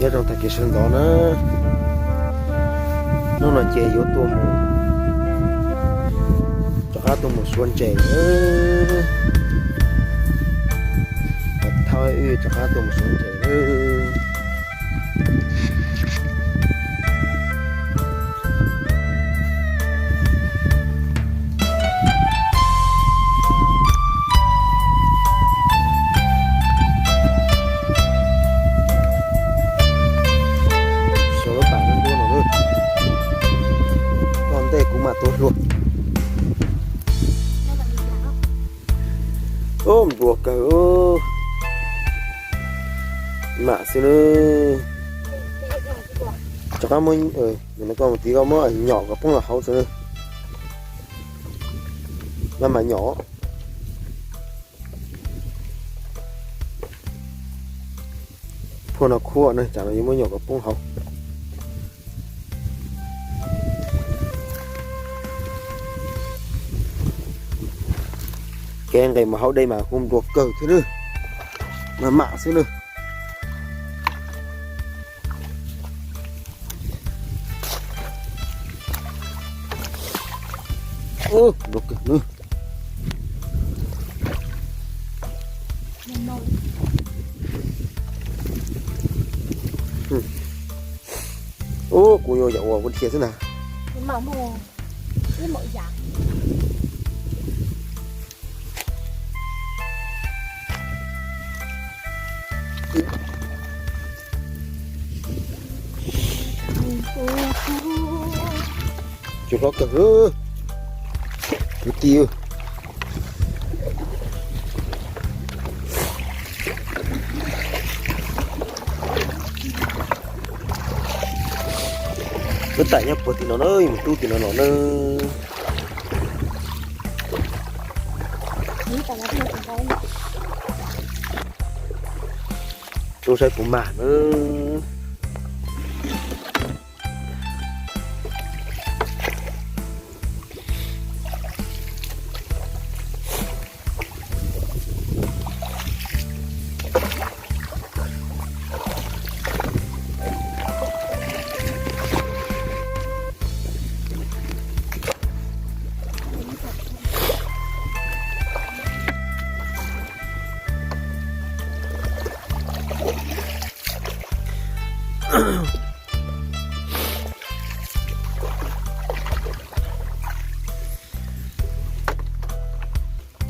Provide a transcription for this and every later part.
Zoo tag kis sawv ntxov na, hnub no ces yuav tuaj mus, rov qab tuaj mus suav ntses. Thauj wb rov qab tuaj mus suav ntses. Suav lub pam ntuj no, koj ntej kuv mam tuaj hlua. Ub, nplua kawg. Mam xwb na. Rov qab muab, koj mus tiv koj muab nyom kom poob los hauv xwb na. Mam mam nyom. Phua no khuam na, tsam no yuav muab nyom kom poob hauv. Kev nqis mus hauv dej mas kuj nplua kawg thiab na. Mam mam xwb na. Nplua kawg na. Ub, kuv yuav yam ua kuv dhia xwb na. Cua hlob kawg, kwv tij. Lub tais nyob puag tim no na, mus rub tim no no na. Rub saib puas mag na.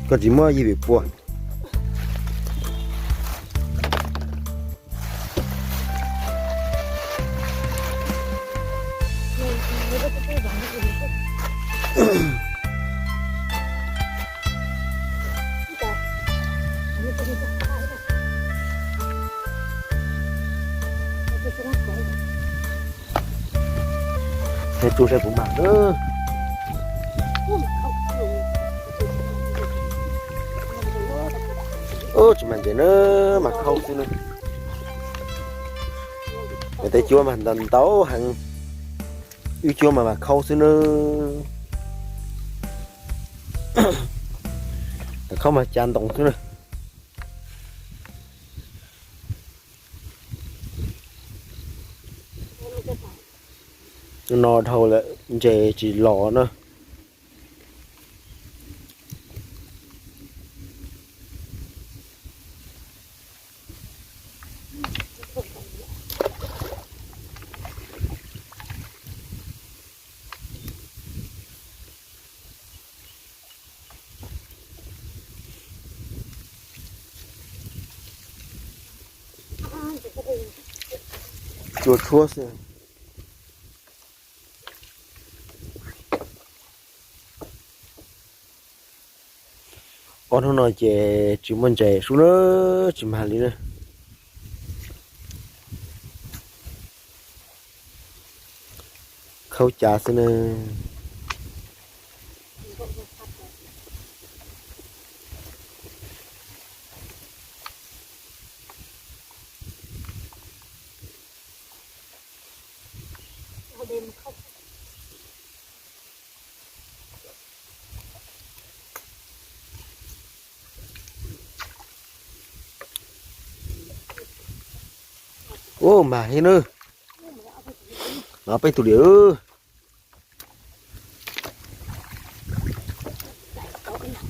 Koj tsis muab yij vim pua. Rub saib puas mag. Ub, tsis mag ntses na, mas khaub xwb na. Tes cuab mas ntau ntau heev, wb cuab mas mas khaub xwb na. Khaub mas cav ntoo xwb na. No dhau lawm ntses tsis los na. Cua tshuab xwb. Ob hnub no ces tsis muaj ntses sub na, tsis mag li na. Khaub cav xwb na. Ub, mag thiab na. Los peb tus diam.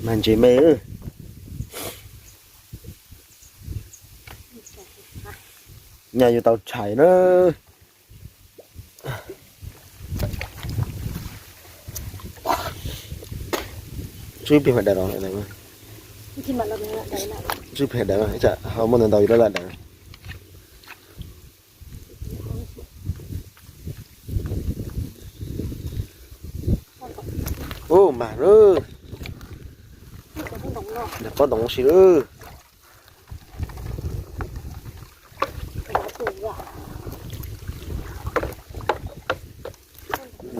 Mag ntses me. Nyaj yuav tau tshais na. Tswb plig mas daws los, tswb plig daws, ho muaj ntau ntau yuav laj laj daws. Ub, mag na. Nram pob ntoo si na.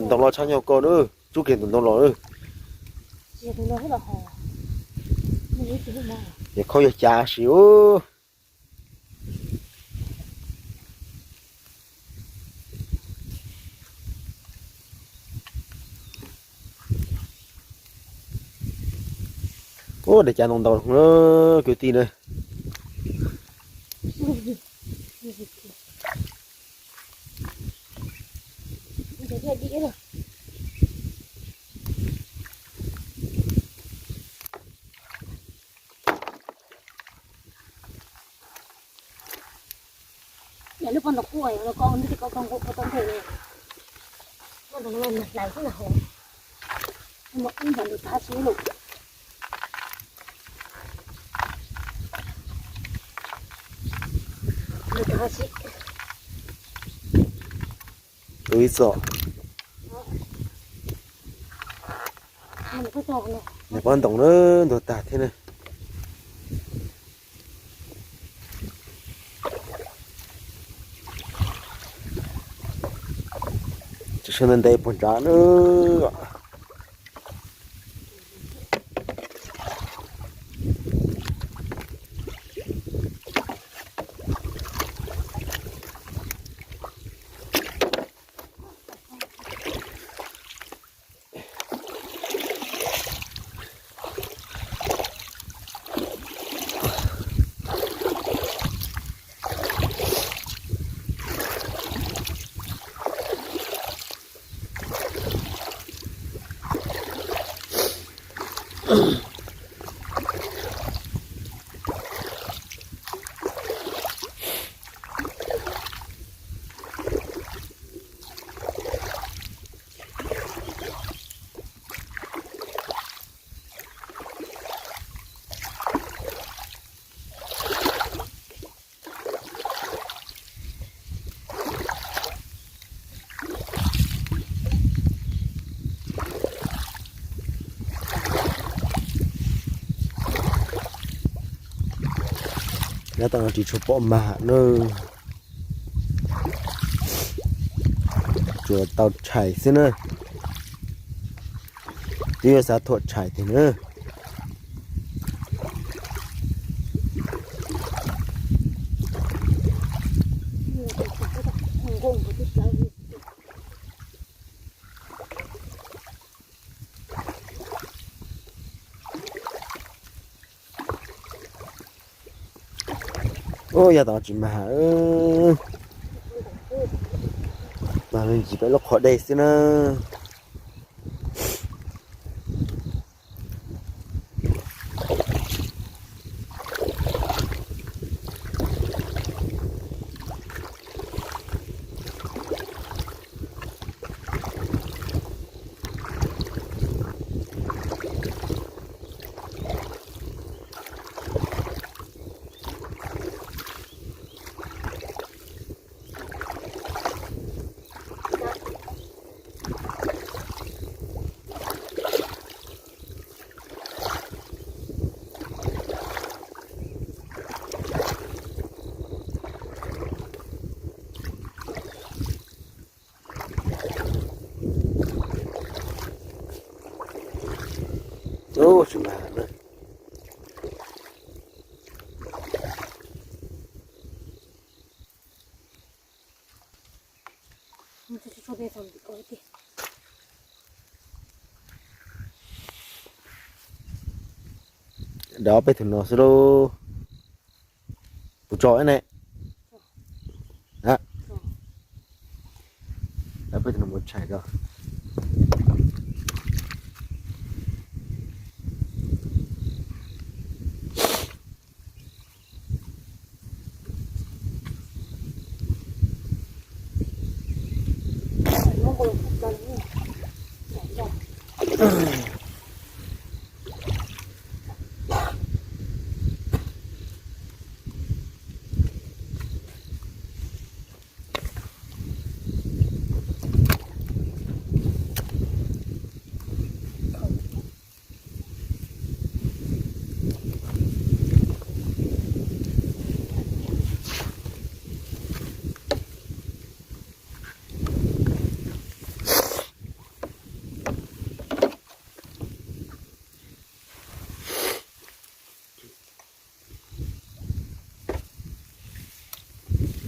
Ntoo loj tshaj nyog koj na. Tsub kiag tus ntoo los na. Ces khaub yog cav si ub. Ub, daim cav ntoo ntau na, kwv tij na. Lub pob ntoo kuj los koj ntij koj koj nqus koj tau ntej li. Pob ntoo no mas hlais xwb na hauv. Mas ib ntawd ntug tag si lawm. Ntug tag si. Tus ib txoj. Nws pob ntoo na, ntug tag thiab na. Tsis sawv ntev ntev puag nrad na. Nyob tau no tsis tshua pom mag na. Tsuas tau tshais xwb na. Twb yuav xav thuam tshais tiag na. Ub, yav tod tsis mag. Mag me ntsis pem lub qhov dej xwb na. Ub, tsis mag na. Dov peb tug no xwb lauj. Puas tso ne? Tshais rau.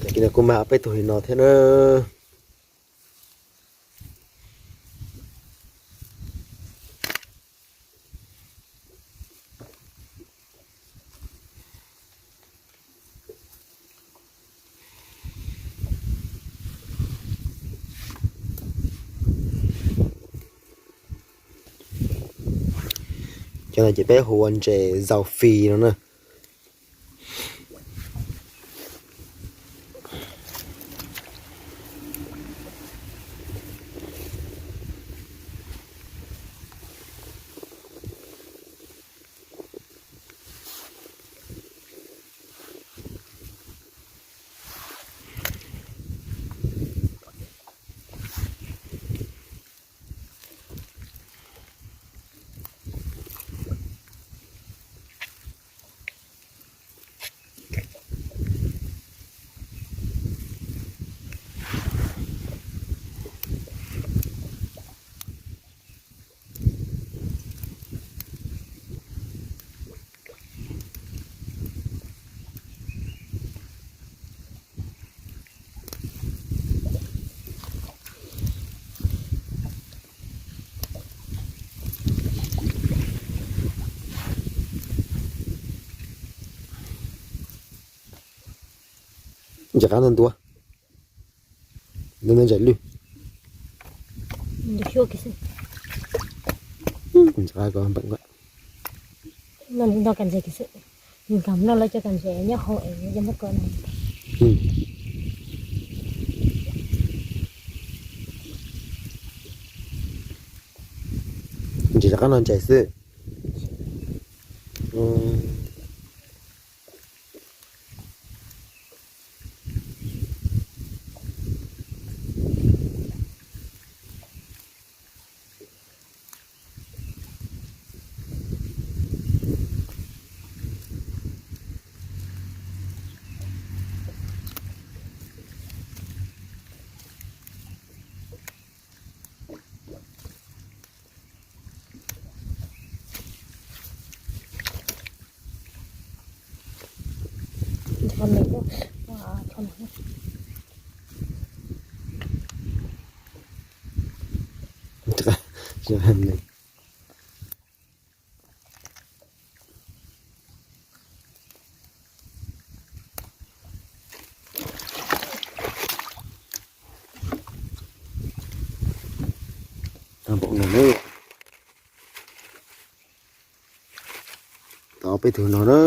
Tam sim no kuj mag ob peb tug li no thiab na. Cov no ces peb hu ua ntses zaus fis no na. Ntses qab ntau ntua, ntses lwj. Ntses qab ko npeem. Noj kam ntses kiv xwb. Nws kam noj lawv cov kam ntses nyob hauv es cov muab kom no. Ntses rov qab no ntses xwb. Npaum no na. Tau peb tug no na.